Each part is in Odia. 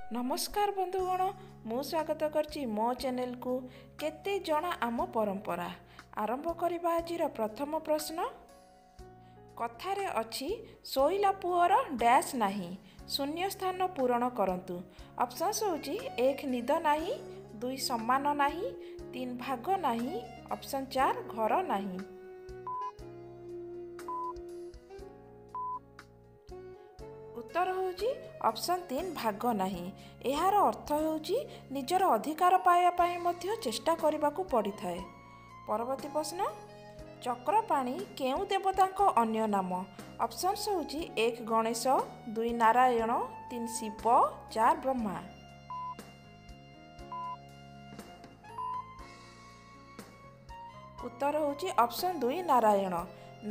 ନମସ୍କାର ବନ୍ଧୁଗଣ, ମୁଁ ସ୍ୱାଗତ କରିଛି ମୋ ଚ୍ୟାନେଲକୁ କେତେ ଜଣା ଆମ ପରମ୍ପରା। ଆରମ୍ଭ କରିବା ଆଜିର ପ୍ରଥମ ପ୍ରଶ୍ନ। କଥାରେ ଅଛି, ଶୋଇଲା ପୁଅର ଡ୍ୟାସ୍ ନାହିଁ। ଶୂନ୍ୟ ସ୍ଥାନ ପୂରଣ କରନ୍ତୁ। ଅପସନ୍ସ ହେଉଛି, 1 ନିଦ ନାହିଁ, 2 ସମ୍ମାନ ନାହିଁ, 3 ଭାଗ ନାହିଁ, ଅପସନ୍ 4 ଘର ନାହିଁ। ଉତ୍ତର ହେଉଛି ଅପସନ୍ 3 ଭାଗ ନାହିଁ। ଏହାର ଅର୍ଥ ହେଉଛି ନିଜର ଅଧିକାର ପାଇବା ପାଇଁ ମଧ୍ୟ ଚେଷ୍ଟା କରିବାକୁ ପଡ଼ିଥାଏ। ପରବର୍ତ୍ତୀ ପ୍ରଶ୍ନ, ଚକ୍ରପାଣି କେଉଁ ଦେବତାଙ୍କ ଅନ୍ୟ ନାମ? ଅପସନ୍ସ ହେଉଛି, 1 ଗଣେଶ, 2 ନାରାୟଣ, 3 ଶିବ, 4 ବ୍ରହ୍ମା। ଉତ୍ତର ହେଉଛି ଅପସନ୍ 2 ନାରାୟଣ।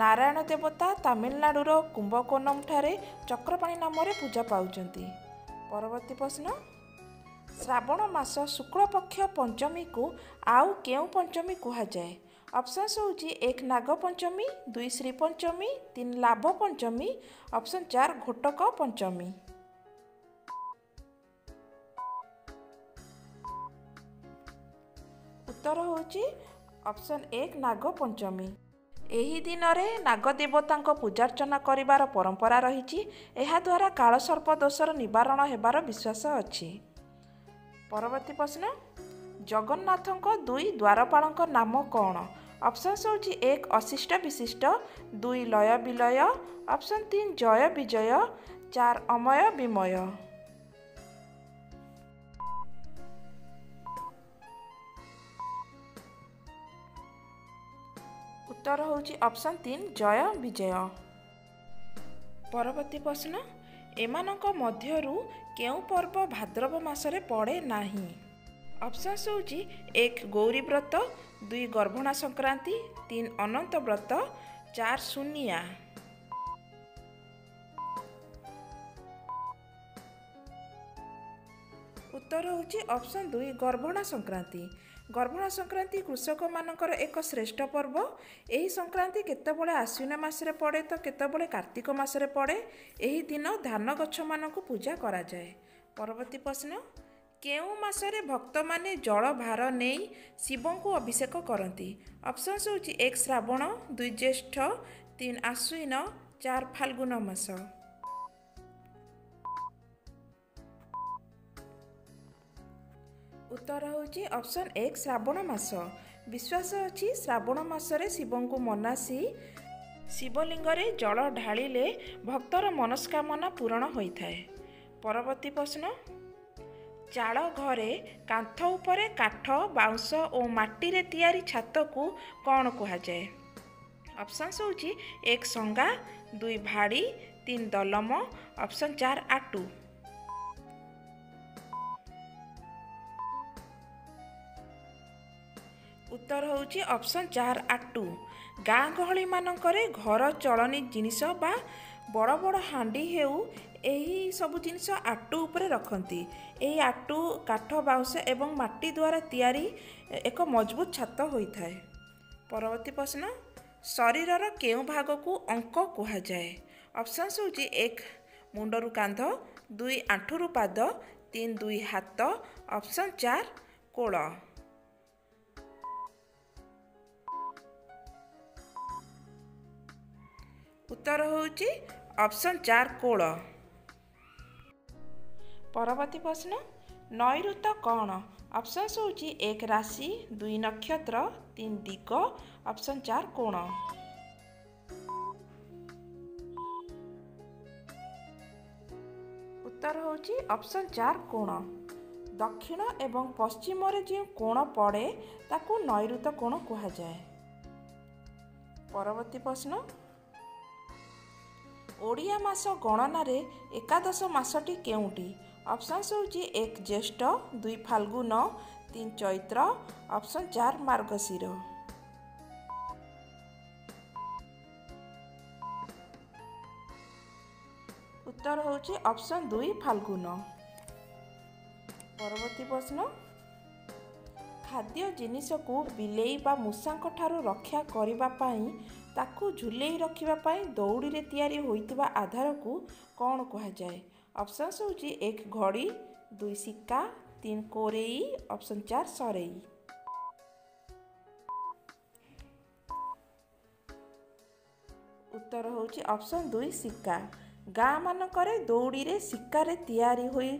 ନାରାୟଣ ଦେବତା ତାମିଲନାଡୁର କୁମ୍ଭକୋନମଠାରେ ଚକ୍ରପାଣି ନାମରେ ପୂଜା ପାଉଛନ୍ତି। ପରବର୍ତ୍ତୀ ପ୍ରଶ୍ନ, ଶ୍ରାବଣ ମାସ ଶୁକ୍ଳପକ୍ଷ ପଞ୍ଚମୀକୁ ଆଉ କେଉଁ ପଞ୍ଚମୀ କୁହାଯାଏ? ଅପସନ୍ସ ହେଉଛି, 1 ନାଗପଞ୍ଚମୀ, 2 ଶ୍ରୀପଞ୍ଚମୀ, 3 ଲାଭ ପଞ୍ଚମୀ, ଅପସନ୍ 4 ଘୋଟକ ପଞ୍ଚମୀ। ଉତ୍ତର ହେଉଛି ଅପସନ୍ 1 ନାଗପଞ୍ଚମୀ। ଏହି ଦିନରେ ନାଗଦେବତାଙ୍କ ପୂଜାର୍ଚ୍ଚନା କରିବାର ପରମ୍ପରା ରହିଛି। ଏହାଦ୍ୱାରା କାଳସର୍ପ ଦୋଷର ନିବାରଣ ହେବାର ବିଶ୍ୱାସ ଅଛି। ପରବର୍ତ୍ତୀ ପ୍ରଶ୍ନ, ଜଗନ୍ନାଥଙ୍କ ଦୁଇ ଦ୍ୱାରପାଳଙ୍କ ନାମ କ'ଣ? ଅପସନ୍ସ ହେଉଛି, 1 ଅଶିଷ୍ଟ ବିଶିଷ୍ଟ, 2 ଲୟ ବିଲୟ, ଅପସନ୍ 3 ଜୟ ବିଜୟ, 4 ଅମୟ ବିମୟ। ଉତ୍ତର ହେଉଛି ଅପସନ୍ 3 ଜୟ ବିଜୟ। ପରବର୍ତ୍ତୀ ପ୍ରଶ୍ନ, ଏମାନଙ୍କ ମଧ୍ୟରୁ କେଉଁ ପର୍ବ ଭାଦ୍ରବ ମାସରେ ପଡ଼େ ନାହିଁ? ଅପସନ୍ସ ହେଉଛି, 1 ଗୌରୀ ବ୍ରତ, 2 ଗର୍ଭଣା ସଂକ୍ରାନ୍ତି, 3 ଅନନ୍ତ ବ୍ରତ, 4 ସୁନିଆ। ଉତ୍ତର ହେଉଛି ଅପସନ୍ 2 ଗର୍ଭଣା ସଂକ୍ରାନ୍ତି। ଗର୍ଭଣା ସଂକ୍ରାନ୍ତି କୃଷକମାନଙ୍କର ଏକ ଶ୍ରେଷ୍ଠ ପର୍ବ। ଏହି ସଂକ୍ରାନ୍ତି କେତେବେଳେ ଆଶ୍ୱିନ ମାସରେ ପଡ଼େ ତ କେତେବେଳେ କାର୍ତ୍ତିକ ମାସରେ ପଡ଼େ। ଏହି ଦିନ ଧାନ ଗଛମାନଙ୍କୁ ପୂଜା କରାଯାଏ। ପରବର୍ତ୍ତୀ ପ୍ରଶ୍ନ, କେଉଁ ମାସରେ ଭକ୍ତମାନେ ଜଳ ଭାର ନେଇ ଶିବଙ୍କୁ ଅଭିଷେକ କରନ୍ତି? ଅପସନ୍ସ ହେଉଛି, 1 ଶ୍ରାବଣ, 2 ଜ୍ୟେଷ୍ଠ, 3 ଆଶ୍ୱିନ, 4 ଫାଲ୍ଗୁନ ମାସ। ଉତ୍ତର ହେଉଛି ଅପସନ୍ 1 ଶ୍ରାବଣ ମାସ। ବିଶ୍ୱାସ ଅଛି, ଶ୍ରାବଣ ମାସରେ ଶିବଙ୍କୁ ମନାସି ଶିବଲିଙ୍ଗରେ ଜଳ ଢାଳିଲେ ଭକ୍ତର ମନସ୍କାମନା ପୂରଣ ହୋଇଥାଏ। ପରବର୍ତ୍ତୀ ପ୍ରଶ୍ନ, ଚାଳ ଘରେ କାନ୍ଥ ଉପରେ କାଠ, ବାଉଁଶ ଓ ମାଟିରେ ତିଆରି ଛାତକୁ କ'ଣ କୁହାଯାଏ? ଅପସନ୍ସ ହେଉଛି, 1 ସଙ୍ଗା, 2 ଭାଡ଼ି, 3 ଦଲମ, ଅପସନ୍ 4 ଆଟୁ। ଉତ୍ତର ହେଉଛି ଅପସନ୍ 4 ଆଟୁ। ଗାଁ ଗହଳିମାନଙ୍କରେ ଘର ଚଳନି ଜିନିଷ ବା ବଡ଼ ବଡ଼ ହାଣ୍ଡି ହେଉ, ଏହି ସବୁ ଜିନିଷ ଆଟୁ ଉପରେ ରଖନ୍ତି। ଏହି ଆଟୁ କାଠ, ବାଉଁଶ ଏବଂ ମାଟି ଦ୍ୱାରା ତିଆରି ଏକ ମଜବୁତ ଛାତ ହୋଇଥାଏ। ପରବର୍ତ୍ତୀ ପ୍ରଶ୍ନ, ଶରୀରର କେଉଁ ଭାଗକୁ ଅଙ୍କ କୁହାଯାଏ? ଅପସନ୍ସ ହେଉଛି, 1 ମୁଣ୍ଡରୁ କାନ୍ଧ, 2 ଆଣ୍ଠୁରୁ ପାଦ, 3 ଦୁଇ ହାତ, ଅପସନ୍ 4 କୋଳ। ଉତ୍ତର ହେଉଛି ଅପସନ୍ 4 କୋଳ। ପରବର୍ତ୍ତୀ ପ୍ରଶ୍ନ, ନୈଋତ କ'ଣ? ଅପସନ୍ସ ହେଉଛି, 1 ରାଶି, 2 ନକ୍ଷତ୍ର, 3 ଦିଗ, ଅପସନ୍ 4 କୋଣ। ଉତ୍ତର ହେଉଛି ଅପସନ୍ 4 କୋଣ। ଦକ୍ଷିଣ ଏବଂ ପଶ୍ଚିମରେ ଯେଉଁ କୋଣ ପଡ଼େ, ତାକୁ ନୈଋତ କୋଣ କୁହାଯାଏ। ପରବର୍ତ୍ତୀ ପ୍ରଶ୍ନ, ଓଡ଼ିଆ ମାସ ଗଣନାରେ ଏକାଦଶ ମାସଟି କେଉଁଟି? ଅପସନ୍ସ ହେଉଛି, 1 ଜ୍ୟେଷ୍ଠ, 2 ଫାଲ୍ଗୁନ, 3 ଚୈତ୍ର, ଅପସନ୍ 4 ମାର୍ଗଶିର। ଉତ୍ତର ହେଉଛି ଅପସନ୍ 2 ଫାଲ୍ଗୁନ। ପରବର୍ତ୍ତୀ ପ୍ରଶ୍ନ, ଖାଦ୍ୟ ଜିନିଷକୁ ବିଲେଇ ବା ମୂଷାଙ୍କ ଠାରୁ ରକ୍ଷା କରିବା ପାଇଁ ତାକୁ ଝୁଲେଇ ରଖିବା ପାଇଁ ଦଉଡ଼ିରେ ତିଆରି ହୋଇଥିବା ଆଧାରକୁ କ'ଣ କୁହାଯାଏ? ଅପସନ୍ସ ହେଉଛି, 1 ଘଡ଼ି, 2 ଶିକା, 3 କୋରେଇ, ଅପସନ୍ 4 ସରେଇ। ଉତ୍ତର ହେଉଛି ଅପସନ୍ 2 ଶିକା। ଗାଁମାନଙ୍କରେ ଦଉଡ଼ିରେ ଶିକାରେ ତିଆରି ହୋଇ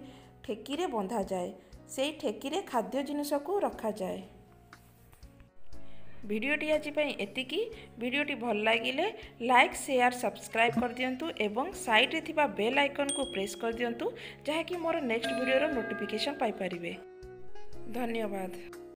ଠେକିରେ ବନ୍ଧାଯାଏ। ସେଇ ଠେକିରେ ଖାଦ୍ୟ ଜିନିଷକୁ ରଖାଯାଏ। ଭିଡ଼ିଓଟି ଆଜି ପାଇଁ ଏତିକି। ଭିଡ଼ିଓଟି ଭଲ ଲାଗିଲେ ଲାଇକ୍, ସେୟାର, ସବସ୍କ୍ରାଇବ୍ କରିଦିଅନ୍ତୁ ଏବଂ ସାଇଡ଼୍ରେ ଥିବା ବେଲ୍ ଆଇକନ୍କୁ ପ୍ରେସ୍ କରିଦିଅନ୍ତୁ, ଯାହାକି ମୋର ନେକ୍ସଟ ଭିଡ଼ିଓର ନୋଟିଫିକେସନ୍ ପାଇପାରିବେ। ଧନ୍ୟବାଦ।